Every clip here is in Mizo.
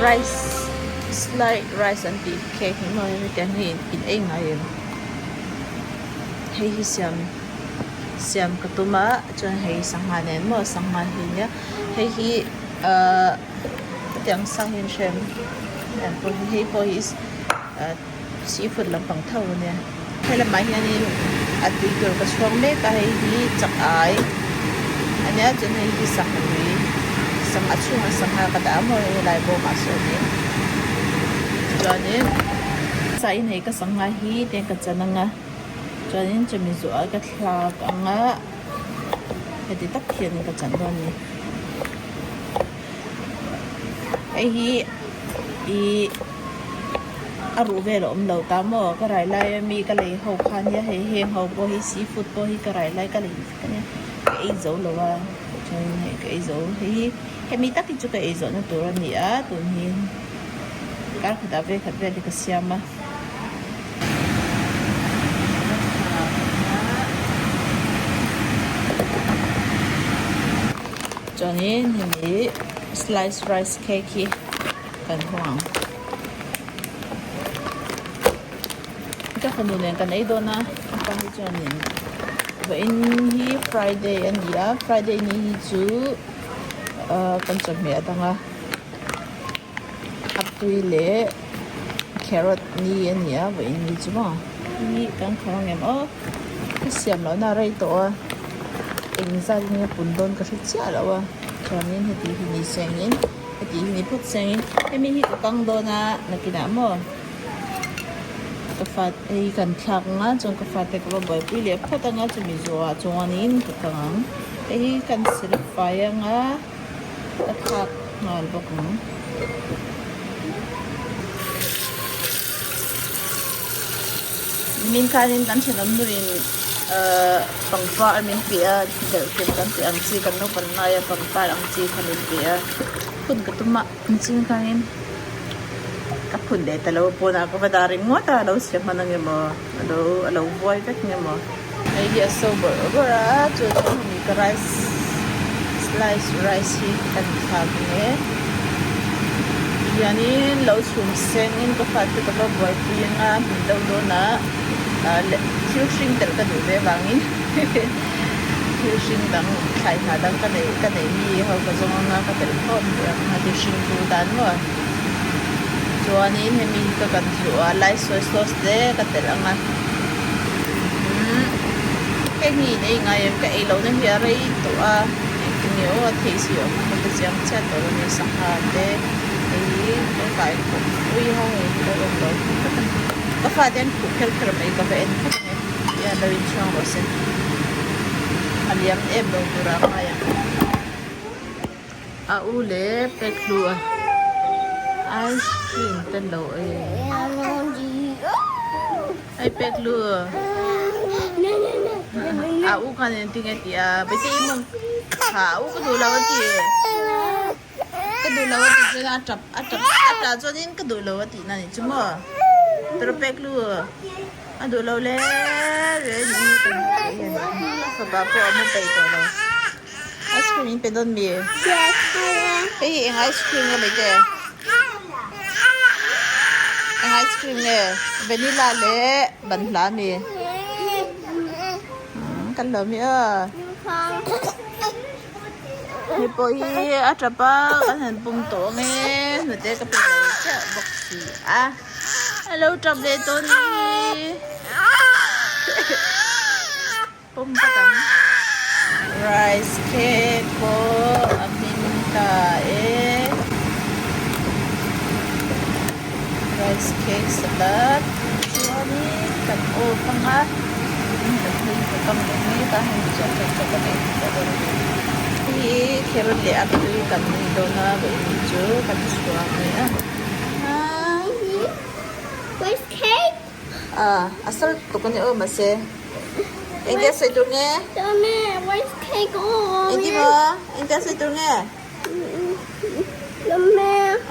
Rice sliced rice an tih cake ni maw hetiang hi in ei ngai em? Hei hi siam siam ka tum a chuan hei sangha nen maw sangha hi nia hei hi ahh hetiang sa hi an hria em hetiang pawh hi hei pawh hi ahh seafood lampang tho a nia helamah hianin a tui tur ka chhuang mek a hei hi chak ai a nia chuan hei hi sangha lui sangha chhungah sangha ka dah a maw hei helai bawmah sawnin chuanin sain hei ka sangha hi te ka chan ang a chuanin chumi zawhah ka thlak ang a heti tak hianin ka chan dawn a ni hei hi ihh. A ruh vel a awm lo ta maw? Ka rai lai a mi ka lei ho kha nia hei heng ho pawh hi seafood pawh hi ka rai lai ka lei vek a nia ka ei zo lo a chuan hei ka ei zo hei hi hemi tak hi chu ka ei zawhna tur a ni a tun hi kar khatah vel khat vel hi ka siam a. Chuanin hemi slice rice cake hi kan hawng ang. Ka fanu nen kan ei dawn a a pa hi chuanin vawiin hi Friday a ni a Friday ni hi chu ahh kan chawhmeh a dang a a tui leh carrot ni a ni a vawiin ni chu maw hi kan khawng ang em aw ka siam lohna a rei tawh a engzat nge pun dawn ka hre chiah lo a chuanin heti hi ni sengin. Heti hi ni phawt sengin hemi hi ka kang dawn a nakinah maw ka fa hei kan thlak ang a chuan ka fate ka va buaipui leh phawt ang a chumi zawhah chuanin ka kang ang hei hi kan sil fai ang a ka thlak nghal bawk ang. Nimin khanin kan thenawm nuin ahh pangpar min pe a delhkep kan tih ang chi kan naupang laia pangpar ang chi kha min pe a phun ka tum a nichin khanin ka phun leh ta lo a pawnah ka va dah ringawt a a lo chhe hman ang emaw a lo a lo vuai vek ang emaw hei hi a so bawrh bawrh a chu chuan hemi ka rice slice rice hi kan thlak ang e. Hianin lo chhum sengin ka fate ka va buaipui anga hmun deuh dawnah ah leh thil hring telh ka duh ve avangin thil hring dang thlai hna dang ka neih ka neih mi ho ka zawng anga ka telh khawm leh ang a ti hring tur dan maw chuanin hemi hi ka kan zuah a lai soy sauce te ka telh anga umm heng hi in ei ngai em ka ei lohna hi a rei tawh a. Engtinge aw a theih si awm ka hre chiang chiah tawh lo nia sangha te hei hi ka kai khawp ui ho hei hi lo awm lo phawt a ni ka fate an khuh kher kher mai ka va en phawt ang e tia lo inchhuang rawh se a liam em lo tura a ngai ang a u leh pek hlu a ice cream te lo ei a ni hei pek hlu a u khan engtin nge tih a bete i mawng ha a u ka duh lo a ti ka duh lo a tih chuan a tap a tap a tah chuanin ka duh lo a tih na ni chu maw tawrh pek hlu a duh lo le reni ka fapa pawh a mu peih tawh lo. Ice cream in pe dawn mi? Hei hi eng ice cream nge mai te? Eng ice cream nge? Vanilla leh banhla mi? Kan lo mi a. Hei pawh hi a tap a kan han pum tawh ang e. Hnute ka pe lo chiah bawk si a. A lo tap leh tawh ni hi. Pawm vat ang. Rice cake pawh a hming ta e. Rice cake salad chuanin kan off ang a. Kan hei ka kam leh mek a hemi chuan kan chaw kan ei tawh dawn a ni. Hei hi carrot leh apple kan ni dawn a vawiin chu kan chhuang leh a. Rice cake. Ah, a sal tuk a ni aw mahse. Engtia sawi tur nge? Engti maw? Engtia sawi tur nge?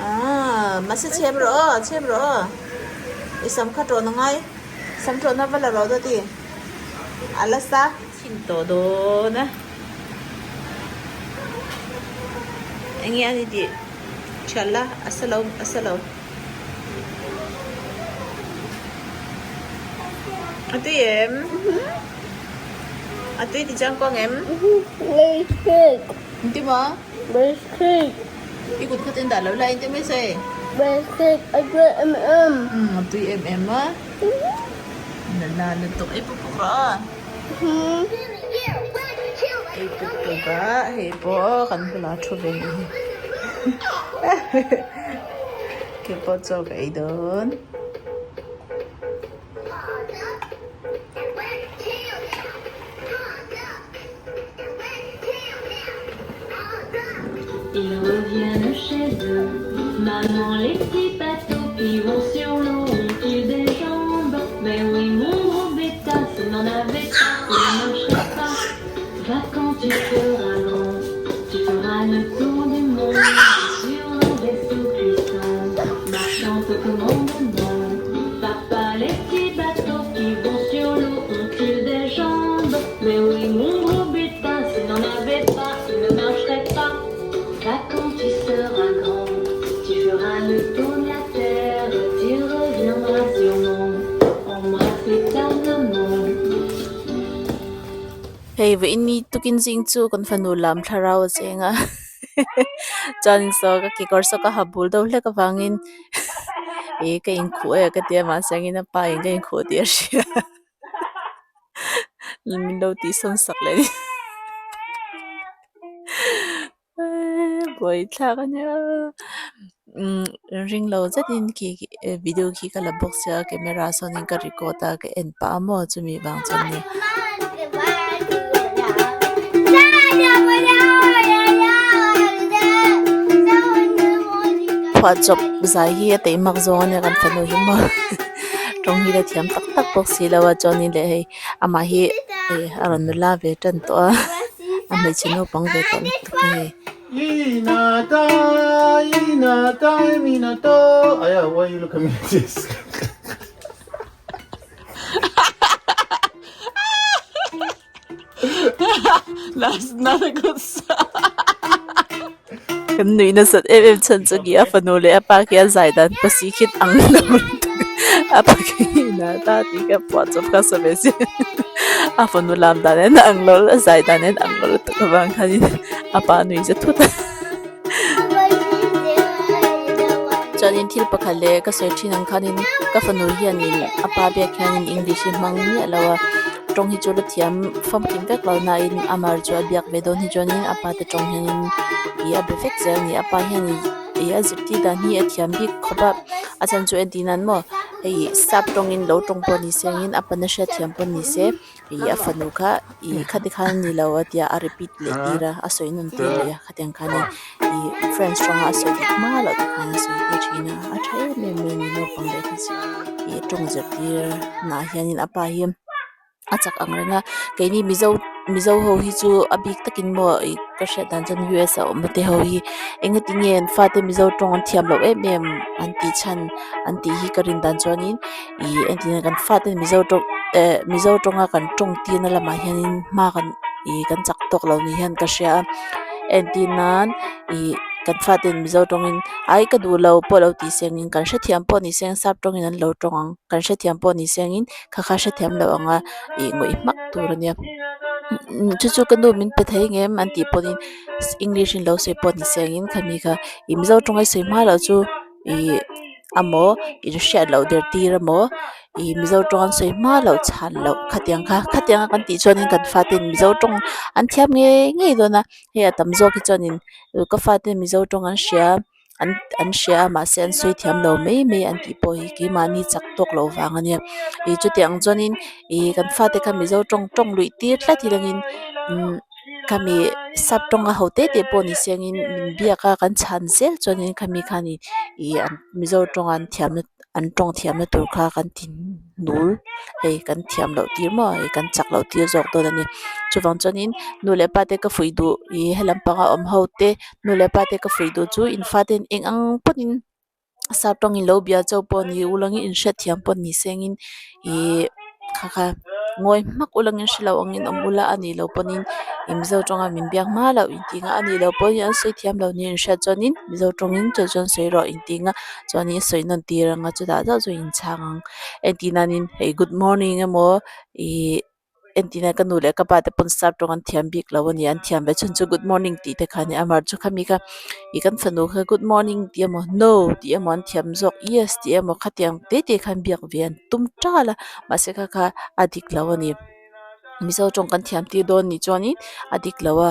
Ah, mahse chhem rawh aw, chhem rawh aw. I sam kha ṭawn a ngai. Sam ṭawn a va la rawh dawt i. A la sa thin tawh dawn a. Enge a ni tih? Thial la, a sa lo, a sa lo. A tui em? A tui ti chiang kuang em? Engti maw? I kut khat in dah lo la engti mai sawi? A tui em em a. La lutuk ei puk puk rawh aw. Ei puk puk a hei pawh kan bulah thu ve ni hi. Keipawh chaw ka ei dawn. Hei vawiin ni tukin zing chu kan fanu lam thlarau a cheng a chuan saw ka kekawr saw ka ha bul deuh hlek avangin ih ka inkhuh e ka tia mahse angin a pa in ka inkhuh tih a hria. Min lo tih sawn sak leh a ni. Buaithlak a nia umm ring lo zetin khi video khi ka la bawk sia camera sawnin ka record a ka en pah a maw chumi vang chuan ni. Phuahchawp zai hi a tei mak zawng a nia kan fanu hi maw tawng hi la thiam tak tak bawk si lo a chuanin leh hei amah hi a rawn nula ve tan tawh a. A hmeichhe naupang ve tawh lutuk a hei. Kan nuih nasat em em chhan chu ni a fanu leh a pa khi a zai dan pasi khit ang lo lutuk a pa khi ina ta tih kha phuah chawp kha sa ve se a fanu lam dan en ang lo a zai dan en ang lo lutuk avang khanin a pa nuih za thut a chuanin thil pakhat leh ka sawi thin ang khanin ka fanu hianin a pa biak hianin english hi hmang miah lo a. Tawng hi chu la thiam famkim vek lo nain amar chu a biak ve dawn hi chuanin a pa te tawng hianin ih a be vek zel a ni a pa hianin ih a zirtir dan hi a thiam bik khawp a a chhan chu entir nan maw hei sap tawngin lo tawng pawh ni se angin a pana hriatthiam pawh ni se ih a fanu kha ih khati khan a ni lo a tia a repeat leh tir a a sawi nawn tir leh a khatiang khanin ih french tawnga a sawi dik hma loh te khan a sawi tir thin a a tha em em mai a ni naupang leh kha chu ih tawng zirtir naah hianin a pa hi a chak ang reng a keini mizo mizo ho hi chu a bik takin maw ih ka hriat dan chuan u s a awm te ho hi engati nge an fate mizo tawng an thiam loh em em an tih chhan an tih hi ka rin dan chuanin ih entirna kan fate mizo tawng eh mizo tawnga kan tawng tirna lamah hianin hma kan ih kan chak tawk lo ni hian ka hria a entir nan ih kan fate mizo tawngin ai ka duh lo pawh lo tih sengin kan hrethiam pawh ni seng sap tawngin an lo tawng ang kan hrethiam pawh ni sengin kha kha hrethiam lo anga ih ngawih hmak tur a nia chu chu ka nu min pe thei ang em an tih pawhin english in lo sawi pawh ni sengin khami kha ih mizo tawnga i sawi hma loh chu ih amaw inhriat loh der tir amaw ih mizo tawng an sawi hma loh chhan loh khatiang kha khatiang a kan tih chuanin kan faten mizo tawng an thiam ngei ngei dawn a hei a tam zawk hi chuanin ka fate mizo tawng an hria an an hria a mahse an sawi thiam lo mai mai an tih pawh hi keimahni chak tawk loh vang a nia ih chutiang chuanin ih kan fate kha mizo tawng tawng luih tir tlat hi langin umm khami sap tawnga ho te te pawh ni sengin min biak a kan chhan zel chuanin khami khanin ih an mizo tawnga an thiamna an tawng thiamna tur kha kan ti nul hei kan thiam loh tir maw hei kan chak loh tir zawk dawn a ni chuvang chuanin nu leh pa te ka fuih duh ih helam panga awm ho te nu leh pa te ka fuih duh chu in fate eng ang pawhin sap tawngin lo bia chauh pawh ni ulangin inhriatthiam pawh ni sengin ih kha kha. Ngawi hmak ulangin hre lo angin awm ula a nih loh pawhin ih mizo tawnga min biak hma loh intih nga a nih loh pawhin an sawi thiam lo nia inhriat chuanin mizo tawngin chu chuan sawi rawh intih nga chuanin a sawi nawn tir anga chutah chauh chu inchhang ang entir nanin hei good morning emaw ihh entir nan ka nu leh ka pa te pawn sap tawng an thiam bik lo a ni an thiam ve chhan chu good morning tih te kha a ni amaherawhchu chu khami kha ih kan fanu kha good morning tih emaw no tih emaw an thiam zawk yes tih emaw khatiang te te khan biak ve an tum tal a mahse kha kha a dik lo a ni mizo tawng kan thiam tir dawn nih chuanin a dik lo a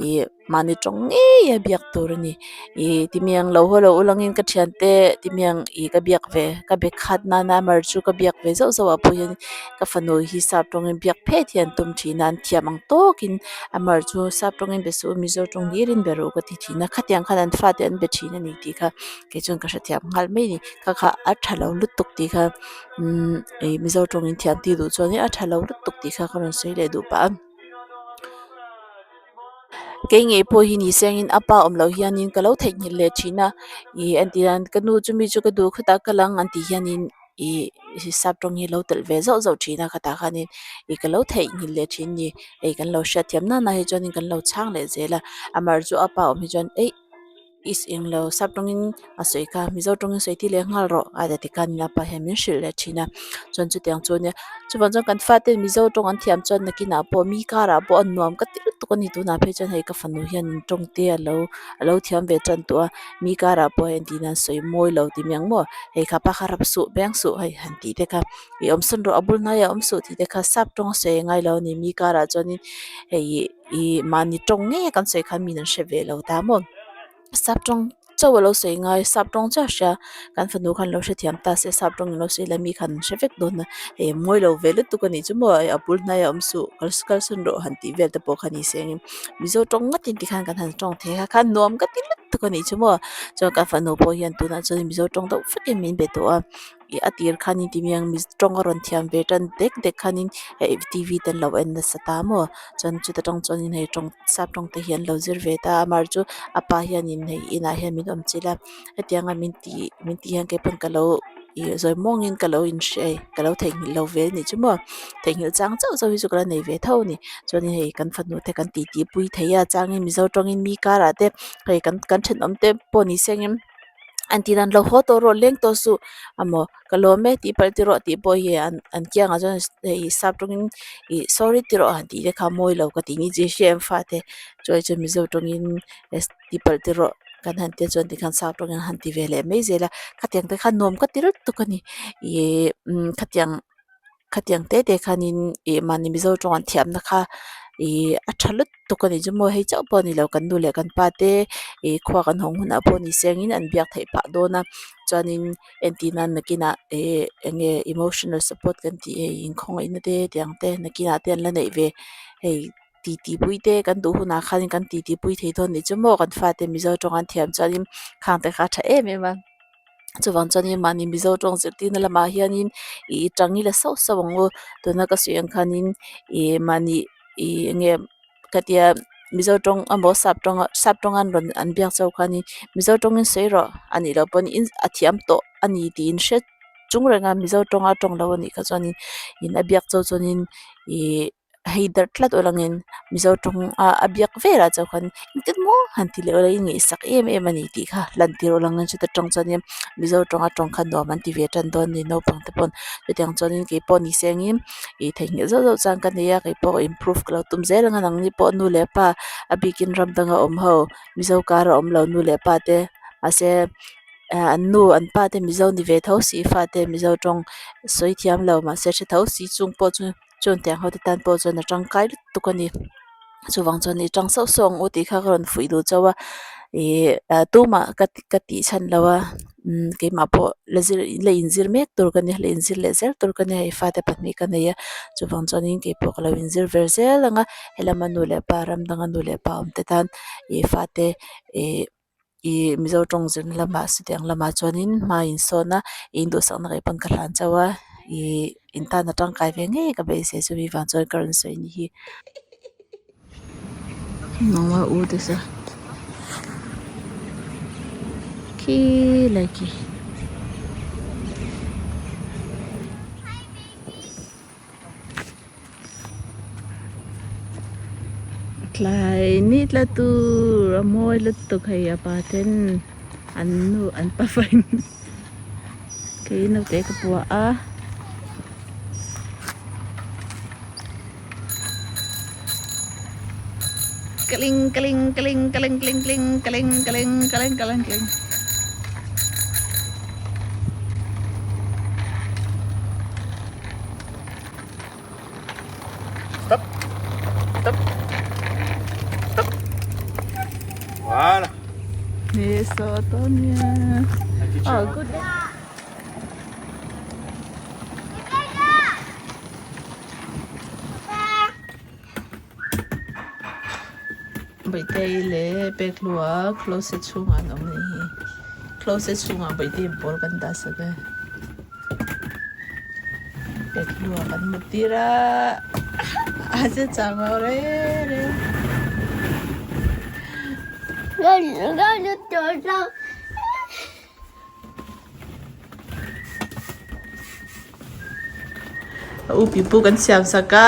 ih mahni tawng ngei a biak tur a ni ih timiang lo haw lo ulangin ka thiante timiang ih ka biak ve ka be khat nana amaherawhchu chu ka biak ve zauh zauh ah pawh hian ka fanu hi sap tawngin biak phet hi an tum thin a an thiam ang tawkin amaherawhchu chu sap tawngin be suh u mizo tawng hlirin be rawh u ka ti thin a khatiang khan an fate an be thin a ni tih kha kei chuan ka hrethiam nghal mai a ni kha kha a tha lo lutuk tih kha umm ih mizo tawngin thiam tih duh chuan a tha lo lutuk tih kha ka rawn sawi leh duh pah a. Kei ngei pawh hi ni sengin a pa awm loh hianin ka lo theihnghilh leh thin a ih entir nan ka nu chumi chu ka duh khawtah ka lang an tih hianin ih sap tawng hi a lo telh ve zauh zauh thin a khatah khanin ih ka lo theihnghilh leh thin a ni hei kan lo hriatthiam nana hi chuanin kan lo chhang leh zel a amaherawhchu a pa awm hi chuan eih. Is englo sap tawngin a sawi kha mizo tawngin sawi tir leh nghal rawh a ti khan a pa hian min hrilh leh thin a chuan chutiang chu ania chuvang chuan kan fate mizo tawng an thiam chuan nakinah pawh mi karah pawh a nuam ka ti lutuk a ni tunah phei chuan hei ka fanu hian tawng te alo alo thiam ve tan tawh a mi karah pawh hei engtin an sawi mawi lo ti mai ang maw hei kha pa kha rap suh beng suh hei han tih te kha ih awm sawn rawh a bul hnaiah awm suh tih te kha sap tawng a sawi angai lo a ni mi karah chuanin hei Ih mahni tawng ngei a kan sawi khan min an hre ve lo ta maw sap tawng chauh a lo sawi ngai sap tawng chiah a hria kan fanu khan lo hrethiam ta se sap tawng in lo sawi la mi khan an hre vek dawn a hei a mawi lo ve lutuk a nih chu maw a bul hnai a awm suh kal kal sawn rawh han tih vel te pawh kha ni se engin mizo tawng ngawt in tikhan kan han tawng thei a khan nuam ka ti lutuk a nih chu maw chuan kan fanu pawh hian tunah chuan mizo tawng deuh vek in min be tawh a. Ih a tir khanin ti miang mizo tawng a rawn thiam ve tan dek dek khanin hei t v te an lo en nasa ta maw chuan chuta tang chuanin hei tawng sap tawng te hi an lo zir ve ta a amaherawhchu chu a pa hianin hei inah hian min awm chilh a hetianga min tih min tih hian kei pawn ka lo ih zawi muangin ka lo inhre ka lo theihnghilh lo ve a nih chu maw theihnghilh chang chauh chauh hi chu ka la nei ve tho a ni chuanin hei kan fanu te kan titi pui thei a changin mizo tawngin mi karah te hei kan kan thenawm te pawh ni sengin. An tih dan lo haw tawh rawh leng tawh suh amaw ka lawm e tih palh tirh rawh tih pawh hi an an kiangah chuan hei sap tawngin ih sorry ti rawh han tih te kha mawi lo ka tih ni chi hria em fate chuai chuan mizo tawngin tih palh tirh rawh kan han tia chuan tikhan sap tawngin an han ti ve leh mai zel a khatiang te kha nuam ka ti lutuk a ni ih khatiang. Khatiang te te khanin ih mahni mizo tawng an thiamna kha ih a tha lutuk a ni chu maw hei chauh pawh a ni lo kan nu leh kan pa te ih khua kan hawng hunah pawh ni sengin an biak theih phah dawn a chuanin entir nan nakinah ih eng nge emotional support kan tih hei inkhawngaihna te tiang te nakinah te an la neih ve hei titi pui te kan duh hunah khanin kan titi pui thei dawn a nih chu maw kan fate mizo tawng an thiam chuanin khang te kha a tha em em a. Chuvang chuanin mahni Mizo tawng zirtirna lamah hianin ih tang ila sauh sauh ang u tuna ka sawi ang khanin ih mahni ih eng nge ka tia Mizo tawng emaw sap tawng sap tawnga an rawn an biak chauh khanin Mizo tawngin sawi rawh a nih loh pawhin a thiam tawh a ni tiin hre chung renga Mizo tawnga tawng lo a nih kha chuanin in a biak chauh chuanin ih. Hei darh tlat aw langin Mizo tawng a a biak velah chauh khan engtin maw han ti leh ula i ngaihsak em em a ni tih kha lan tir aw langin chuta tang chuanin Mizo tawnga tawng kha nuam an ti ve tan dawn a ni naupang te pawn chutiang chuanin keipawh ni sengin ih theihnghilh zauh zauh chuan ka nei a keipawh improve ka lo tum zel ang a nangni pawh nu leh pa a bikin ram danga awm ho Mizo kara awm lo nu leh pa te mahse an nu an pa te Mizo ni ve tho si fate Mizo tawng sawi thiam lo mahse hre tho si chung pawh chu. Chuan tiang ho te tan pawh chuan a tangkai lutuk a ni chuvang chuan i tang sauh sauh ang u tih kha ka rawn fuih duh chauh a ih tumah ka ka tih chhan lo a umm keimah pawh la zir la inzir mek tur ka nia la inzir leh zel tur ka nia hei fate pahnih ka nei a chuvang chuanin keipawh ka lo inzir ver zel ang a helama nu leh pa ram danga nu leh pa awm te tan ih fate ih. Ih mizo tawng zirna lamah chutiang lamah chuanin hma in sawn a in duhsakna ngei pawn ka hlan chauh a ih in tan a tangkai ve ngei ka beisei chu mi vang chuan ka rawn sawi ni hi. Nangma u te sa khi lai khi. Tlai ni tla tur a mawi lutuk hei a pa ten an nu an pa vain kei naute ka puah a. Kling kling kling kling kling kling kling kling kling kling kling. Stop. Stop. Stop. Voilà. Mesopotamia. Oh, good. Baitei leh Pekhlua closet chhungah an awm anih hi. Closet chhungah Baitei ball kan dah sak e. Pekhlua kan hmu tir a, a che chang lo reng reng. A u pipu kan siam sak a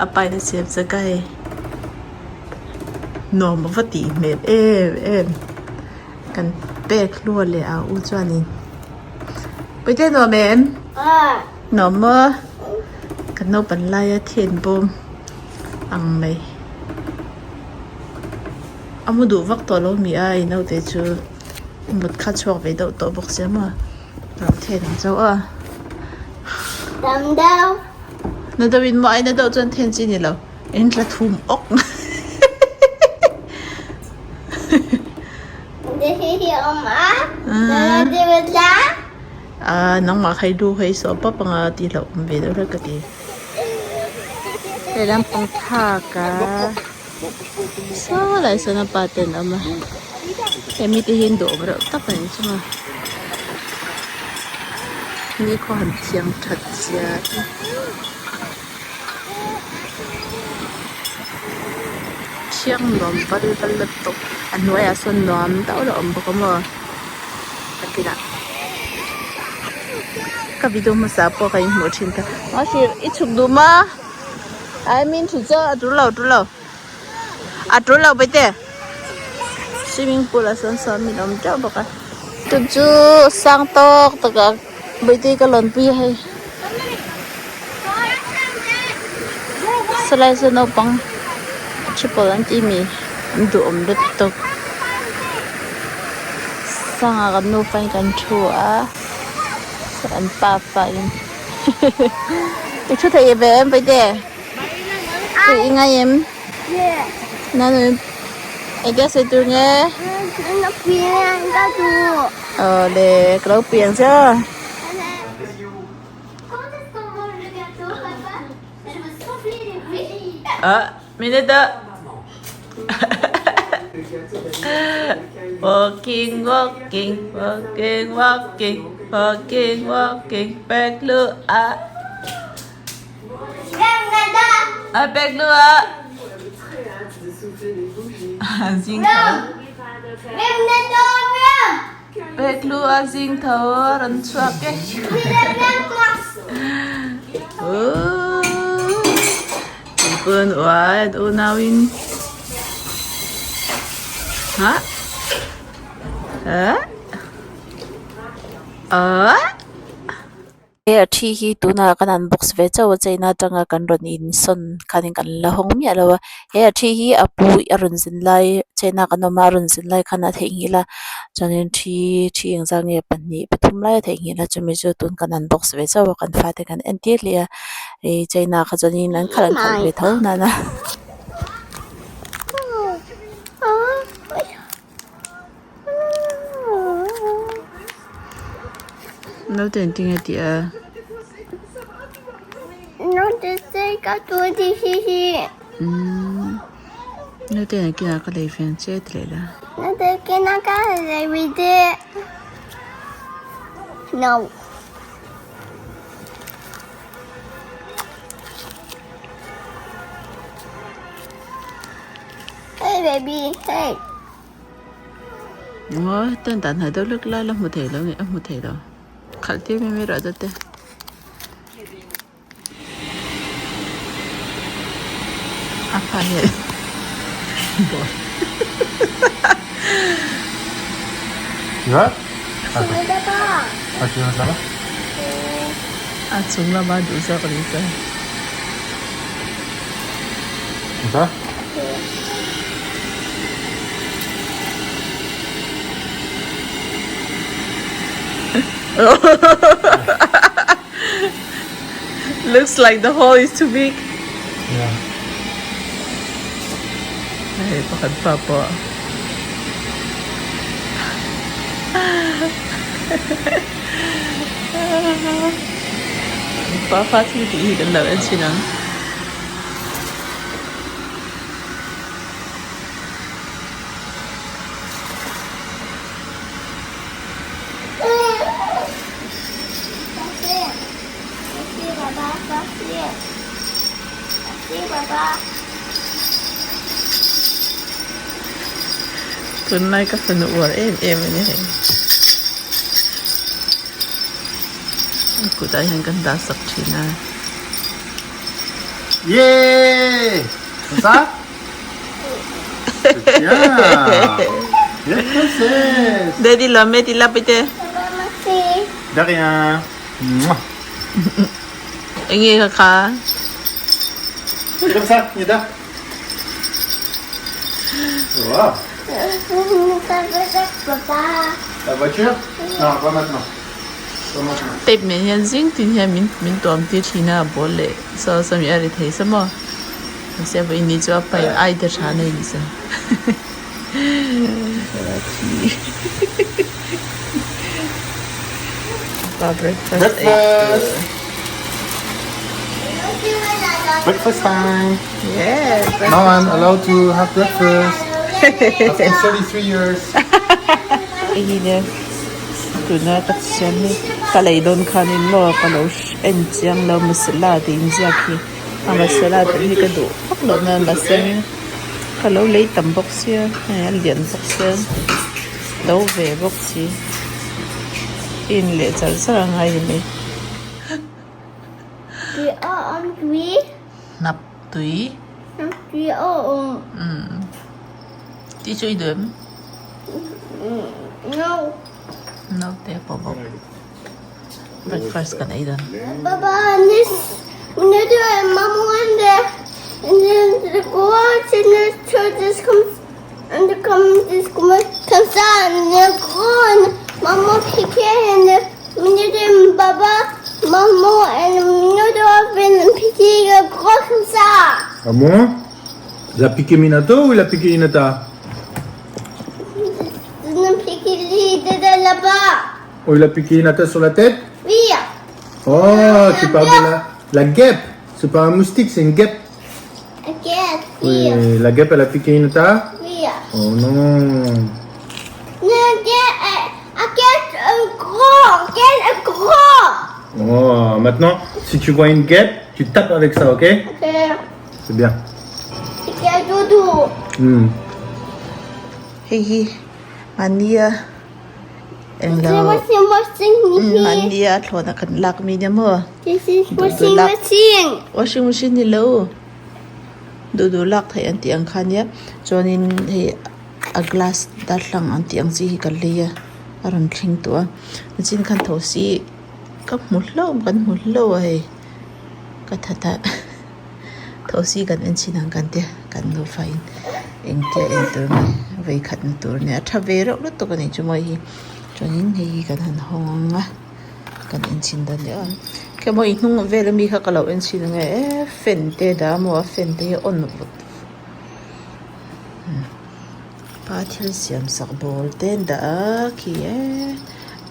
a pa in a siam sak a hei nuam a va tih hmel em em kan pek hlua leh a u chuanin Puite nuam em nuam maw kan naupan laia thian bawm ang mai. A mu duh vak tawh lo mi a i naute chu mut kha chhuak ve deuh tawh bawk sia maw lo then ang chauh a na deuh in maw ai na deuh chuan then chi ni lo in tla thum awk a nangmah kha i lu kha i sawh pap anga tih hlauh awm ve deuh hlek ka ti helam pang thlak a. Saw lai sawn a pa te an awm a hemi te hi an duhawm reuh tak a ni chung a nikhua han thiang that zia hi thiang nuam val val lutuk a hnuaiah sawn nuam deuh a awm bawk a maw a kinah ka video hmasa pawh ka inhmuh thin kha mahse i chhuk duh maw. Ai min thu cho a tul lo tul lo a tul lo baite swimming pool ah sawn sawn min awm teuh bawk a chu chu sang tawk tak a baite ka lawn pui a hei sawlai saw naupang triple an tih mi an duhawm lutuk sangah kan nufa in kan thu a an pafa in. I thu thei ve em Paite? Tui i ngai em? Na nui enge sawi tur nge? Aw le ka lo piang che aw. Ah, minute ah. Walking, walking, walking, walking, walking, walking, back lu a. A back lu a. Zing tho. Back lu a zing tho ran chuak e. Oh. Tupun uai unau in ha eh eh He a thi hi tunah kan unbox ve chauh a china atanga kan rawn insawn khanin kan la hawng miah lo a he a thi hi a pu a rawn zin lai china kan awm a a rawn zin lai khan a theihnghilh a chuanin thi thi engzah nge pahnih pathum lai a theihnghilh a chumi chu tun kan unbox ve chauh a kan fate kan entir leh a. Hei china kha chuanin an khalh an khalh ve tho nana. Naute engtin nge tih a? Naute sei ka tu ti hi hi. Umm naute engtin ka lei ve ang che ti leh la. Naute kina ka lei ve che. No. Hey baby, hey. Ngaw ten dan hai deuh lek lai la hmu thei lo nge a hmu thei lo khalh tir mai mai rawh dawt te. Kha hian A chung lama duh zawk a ni chuan. Looks like the hole is too big. Yeah. Hei pakhat pa pawh. Pa fa thil tih hi kan lo en thin ang. Tunlai ka fanu uar em em a ni hei. A kutah hian kan dah sak thin a. Yay! Sa? Daddy lawm e ti la pite. De rien. Enge ka kha. Comme ça, Nida. Wow. La voiture? Non, pas maintenant. Pas maintenant. Tape men hian zing tin hian min min tuam tir thin a ball leh saw sawmi a ri thei sa maw. Mahse vawiin ni chu a pai ai te tha nei ni sa. Pa breakfast ei tur. Breakfast time. Yeah, breakfast. Now I'm allowed to have breakfast. After 33 years. Hei hi tuna ka siam hi ka lei dawn khanin maw ka lo en chiang lo masala tih inziak hi. A masala tih hi ka duh vak loh nan mahse ka lo lei tam bawk sia hei a lian bawk sia lo ve bawk si in leh char char a ngai ni mai. Hnap tui. Umm tih chu i duh em? No te pawh bawk. Breakfast kan ei dawn. Baba this Ah bon? Il a piqué Minato ou il a piqué Hinata? Oh, il a piqué Hinata sur la tête? Oui. Oh, tu parles de la, la guêpe. C'est pas un moustique, c'est une guêpe. La guêpe, oui. Oui, la guêpe, elle a piqué Hinata? Oui. Oh non. La guêpe, la guêpe, un gros, guêpe, un gros. Oh, maintenant, si tu vois une guêpe, tu tapes avec ça, ok? Ok. C'est bien. C'est doudou. Hei hi mahnia englo mahnia thlawna kan lak mi nia maw duh duh lak washing machine ni lo duh duh lak theih an tih ang kha nia chuanin hei a glass darthlalang an tih ang chi hi ka lei a a rawn thleng tawh a nichin khan thosi ka hmu hlauh kan hmu hlauh a hei ka that a. Thosi kan en chin ang kan tia kan nufa in engtia en tur nge vei khat na tur nia a tha ve reuh lutuk a ni chu mawi hi chuanin hei hi kan han hawng ang a kan en chhin dawn nia khi maw i hnung vel ami kha ka lo en chhin ang e fan te dah a maw a fan te hi on vut pa thil siam sak ball te an dah a khi e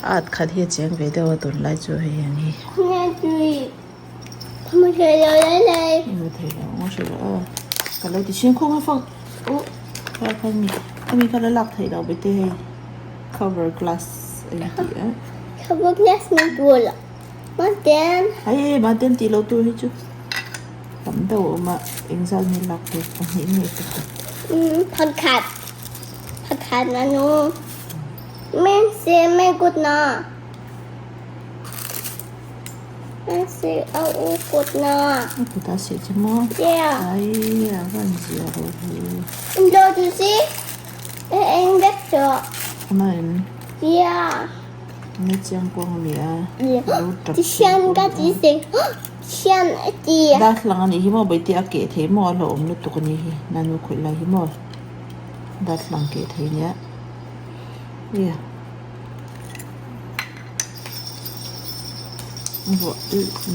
at khat hi a cheng ve deuh a tunlai chu hei ang hi. Mu thei lo lai lai. Mu thei lo ngo hre lo aw. Ka lo ti chhin khawng a fang. Oh, kha kha mi. Ami kha la lak thei lo bete hei. Cover glass a in ti a. Cover glass na tur la. Ma ten. Ai ma ten ti lo tur hi chu. Tam deuh a awm a engzat nge lak tur pahnih nge pakhat. Pakhat. Pakhat na nu. Men se men kut na. A seh a u kut na. A kut a seh che maw? Yeah. Ai a van zia ro hi. Lo tu si e eng vek tawh. Ama em? Yeah. Na chiang kuang a ni a. Lo tap Ti hian ka ti seh hian a ti. Darthlang a nih hi maw Bawitea a keh thei maw a hlauhawm lutuk a nih hi nanu khawih lai hi maw darthlang keh thei nia. Yeah. Ruah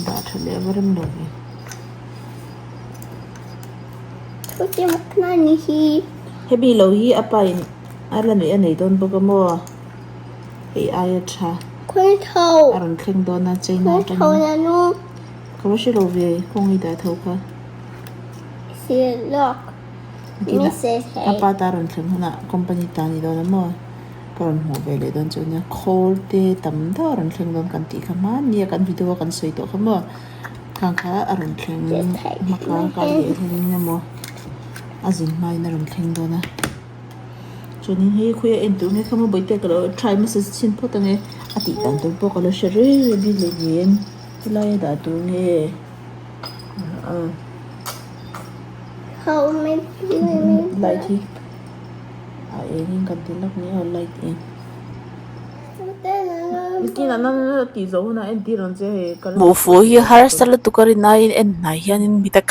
dah tha leh va rem lo ve. Hemi lo hi a pa in a la nuih a nei dawn bawk a maw? Hei aia tha a rawn thleng dawn a China atangin. Ka va hre lo ve kawng i dah tho kha. A pa ta rawn thleng hunah company ta a ni dawn a maw? Ka rawn hmuh ve leh dawn chu nia khawl te tam deuh a rawn thleng dawn kan tih kha hmanni a kan video a kan sawi tawh kha maw khang kha a rawn thleng hmaka kal leh hian emaw a zin hmain a rawn thleng dawn a chuanin hei khawi a en tur nge kha maw bawihte ka lo try hmasa chhin phawt ang e a tih dan tur pawh ka lo hre reng reng bik leh nen helai a dah tur nge light hi. A engin kan ti lawk ni aw light eng. Hmuhfuh hi harsa lutuk a rin aiin en hnai hianin mi ta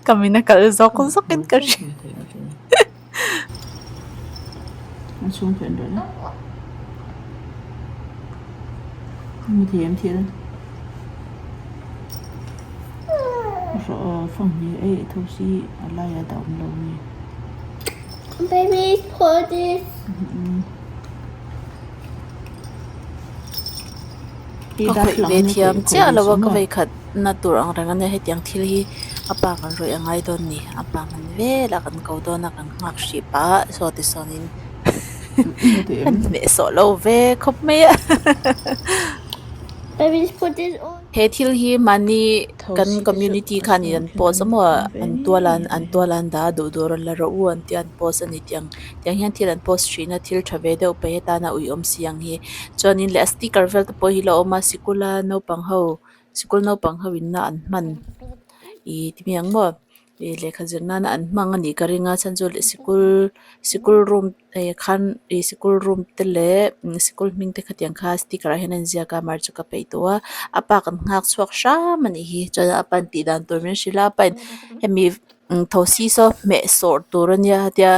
ka min a kal zawk zawk in ka hria. Baby pour this. Ka khawih ve thiam chiah lo a ka vei khat na tur ang reng ania hetiang thil hi a pa kan rawih a ngai dawn ni a pa hman vel a kan ko dawn a kan nghak hrih pah a saw ti sawn in kan hnehsawh lo ve khawp mai a. Baby put this on. He thil hi mahni kan community khanin an post a maw an tual a an tual a an dah a duh duh rawn la rawh u an tia an post a ni tiang tiang hian thil an post thin a thil tha ve deuh paih atana uiawm si ang hi chuanin leh a sticker vel te pawh hi la awm a sikul a naupang ho sikul naupang ho in a an hman ih ti mai ang maw. Ih lehkha zir nana an hmang a nih ka ring a chhan chu sikul sikul room eh khan ih sikul room te leh sikul hming te khatiang kha sticker ah hian a inziak a mar chu ka peih tawh a a pa kan nghak chhuak hram a nih hi chuan a pain tih dan tur min hrilh a a pain hemi thosi saw hmeh sawr tur a nia tia.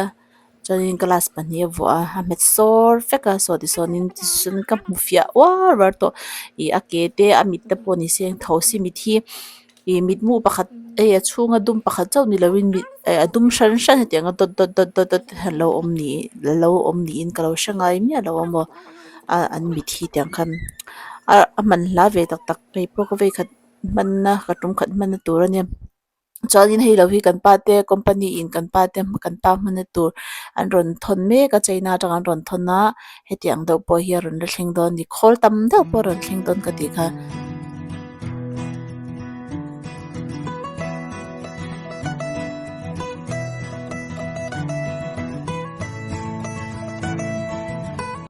Chuanin glass pahnih a vuah a a hmet sawr vek a saw tisawnin tichuan ka hmu fiah uar uar tawh ih a ke te a mit te pawh ni se tho si mit hi ih mitmu pakhat hei a chhunga dum pakhat chauh ni lovin mit eh a dum hran hran hetiang a dawt dawt dawt dawt dawt hian alo awm ni alo awm niin ka lo hre ngai miah lo a maw a an mit hi tiang khan a a man hla ve tak tak hei pawh ka vei khat hmanna ka tum khat hmanna tur a nia. Chuanin hei lo hi kan pa te company in kan pa te kan pa hmana tur an rawn thawn mek a china atang an rawn thawn a hetiang deuh pawh hi a rawn la thleng dawn a ni khawl tam deuh pawh a rawn thleng dawn ka tih kha.